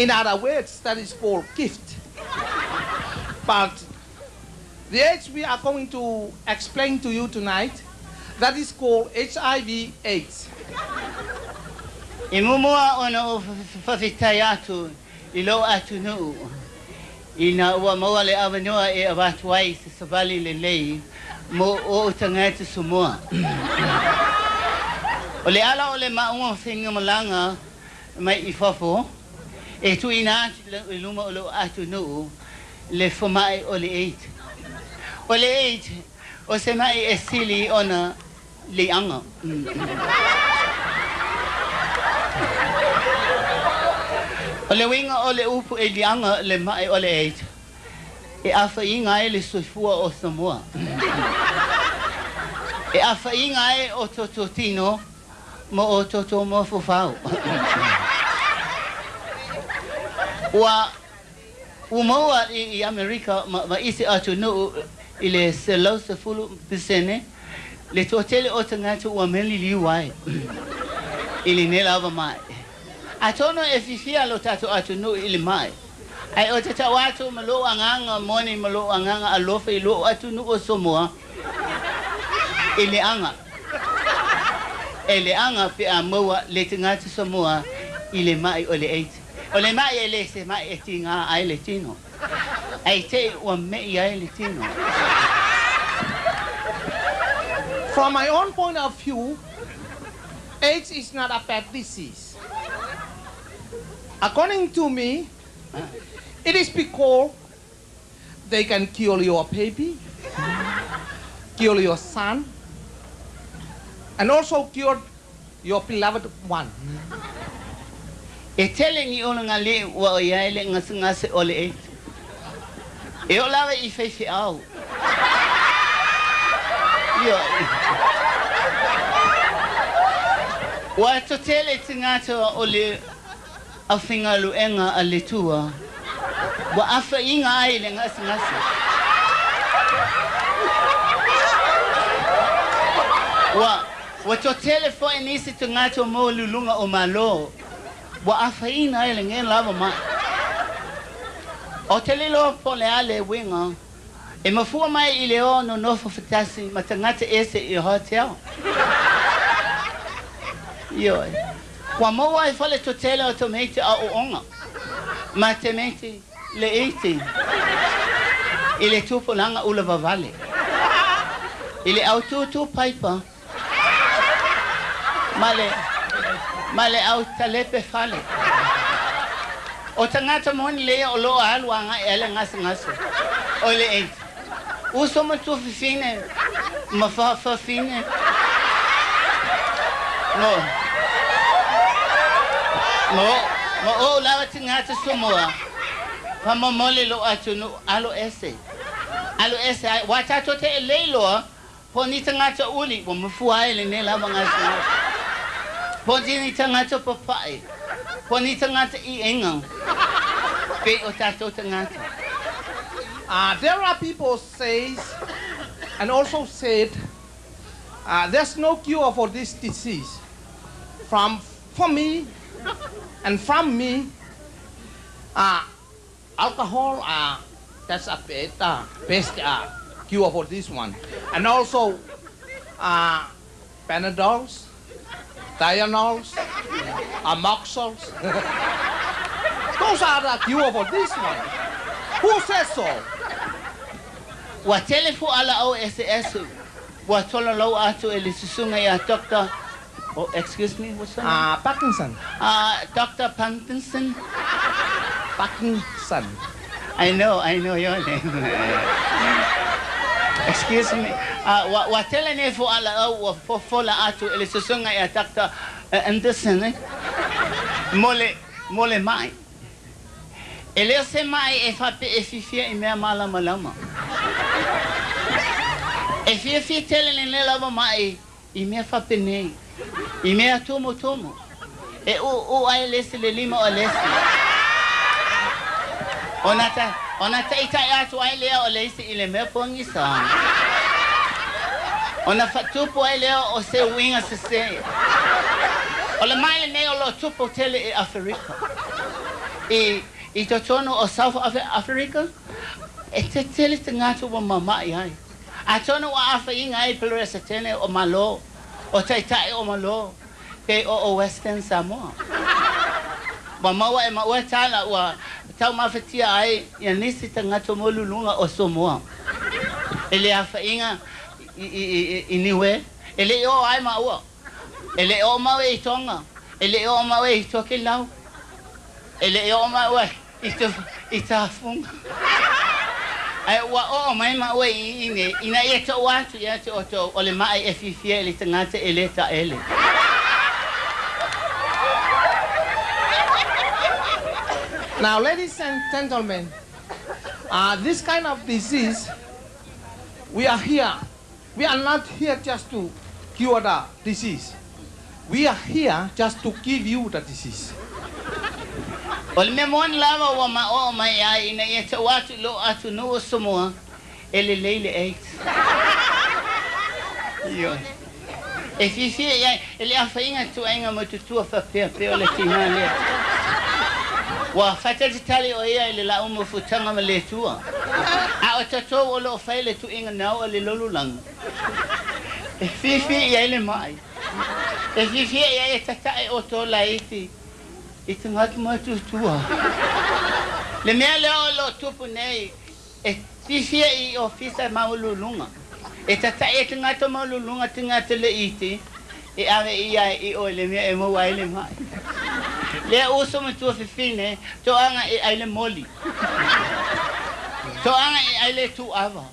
In other words, that is called gift. But the AIDS we are going to explain to you tonight, that is called HIV AIDS. E muamua ona ou faafetai atu i lou atunuu ina ua maua le avanoa e avatu ai se savali lelei mo o'u tagata Samoa. O le ala o le mauga faigamalaga mai i fafo e tuuina atu i luma o lou atunuu le fomai o le AIDS. O le AIDS o se ma'i e sili ona leaga. O le uiga o le upu e leaga le ma'i o le AIDS, e afaina ai le soifua o Samoa. E afaina ai o tatou tino ma o tatou mafaufau. Ua Ua maua i Amerika ma isi atunuu i le 110% le toatele o tagata ua maliliu ai i lenei lava ma'i. Atonu e fiafia lo tatou atunuu i le ma'i, ae ou te tau atu ma lou agaga moni ma lou agaga alofa i lou atunuu o Samoa, e leaga, e leaga pe a maua le tagata Samoa i le ma'i o le AIDS. O le ma'i e le se ma'i e tiga ai le tino, ae te i ua me'i ai le tino. From my own point of view, AIDS is not a bad disease. According to me, it is because they can kill your baby, kill your son, and also kill your beloved one. E tele ni ulagalii ua i ai le gasegase o le AIDS. E oo lava i faifeau. Ioe. Ua toatele tagata o le aufaigaluega a le Atua ua afaina ai le gasegase. Ua Ua toatele foi nisi tagata maualuluga o Malo ua afaina ai lenei lava ma'i. Ou te le iloa po o le a le uiga e mafua mai i le o nonofo faatasi ma tagata ese i hotel. Ioe. Ua maua ai foi le toatele o tamaiti aoaoga ma tamaiti laiti i le tupulaga ulavavale i le au tūtū paipa ma le, ma le au talepe fale. O tagata moni lea o lo o alu agai ai le gasegase o le AIDS. Uso ma tuafafine ma fafine mo, mo, ma ou lava tagata Samoa, faamolemole lou atunuu, alo ese, alo ese ai, aua tatou te lei loa Po o ni tagata uli ua mafua ai lenei lava gasegase, po o ni tagata papaʻi, po o ni tagata iʻiga, pei o tatou tagata. There are people says and also said there's no cure for this disease from for me and from me alcohol that's a better best cure for this one and also Panadols, Tylenol's, Amoxils. Those are the cure for this one. Who says so? Ua tele fualaau eseese ua tololou atu e le susuga ia Doctor, oh, excuse me, what's her name? Parkinson. Doctor Parkinson. Parkinson. I know, I know your name. Excuse me. Ua tele nei fualaau ua fofola atu e le susuga ia Doctor Anderson mo le, mo le maʻi. E le o se maʻi e faapea e fiafia i mea malamalama. E fiafia tele lenei lava maʻi i mea faapenei, i mea tumutumu, e ʻūʻū ai le isi le lima o le isi. Ona ta, ona taʻitaʻi atu ai lea o le isi i le mea pogisa. Ona faatupu ai lea o se uiga sesē. O le maʻi lenei o lo o tupu tele i Aferika. I totonu o South Africa, e te tele tagata ua mama'i ai. Atonu ua afaina ai Peresetene o Malo, o Ta'ita'i o Malo, pe o Western Samoa. Ua maua e ma'ua tala ua taumafatia ai ia nisi tagata maualuluga o Samoa. E le afaina i Niue, e le'i oo ai ma'ua. E le'i oo ma'ua i Toga, e le'i oo ma'ua i Tokelau, e le'i oo ma'ua i Tafuga. Ae ua oo mai ma'ua i nei, ina ia ta'u atu ia te outou o le ma'i e fiafia i le tagata e lē ta'ele. Now, ladies and gentlemen, this kind of disease, we are here. We are not here just to cure the disease. We are here just to give you the disease. O le mea moni lava ua ma'oo mai ai ina ia ta'u atu i lo'u atunuu o Samoa e lelei le AIDS. Ioe. E fiafia i ai e le afaina tuaiga maututua faapea pea o le tinā lea. Ua faatalitali o ia i le la'u mafutaga ma le Atua. A o tatou o lo'o fai le tu'iga nau a le lolulaga. E fiafia i ai le ma'i. E fiafia i ai e tata'i outou laiti i tagata matutua. Le mea lea o lo'o tupu nei e fiafia i ofisa maualuluga. E tata'i e tagata maualuluga tagata la'iti e ave i ai i o i le mea e maua ai le ma'i. Lea uso matua fafine to'aga e ai le moli. To'aga e ai le tu'ava.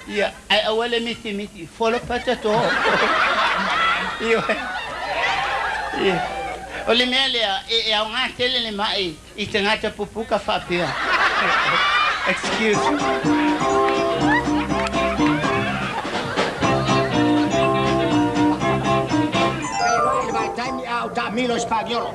Ia, ae aua le mitimiti, folo patato. Ioe. Ia. O le mea lea, e aogā tele le ma'i i tagata pupuka faapea. Excuse. Milo spagnolo.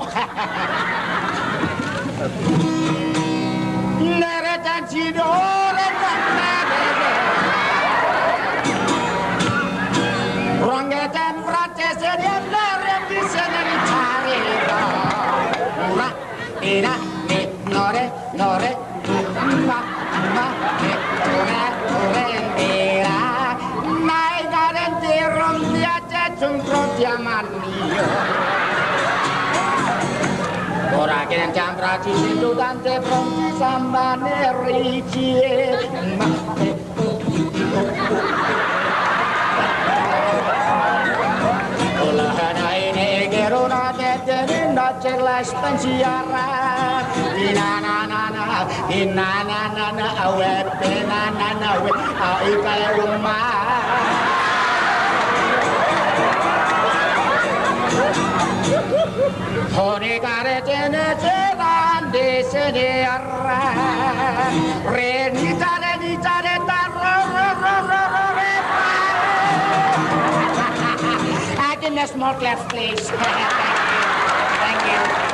Ora che andiamo ci sento tante pronti sambane ricci ma na na na na na na na na awe na na na we a i ka uma. Hone kare tene te se ne arra re ni ta re ni ta re ta ro ro ro ro ro re. I give me a small clap, please. Thank you.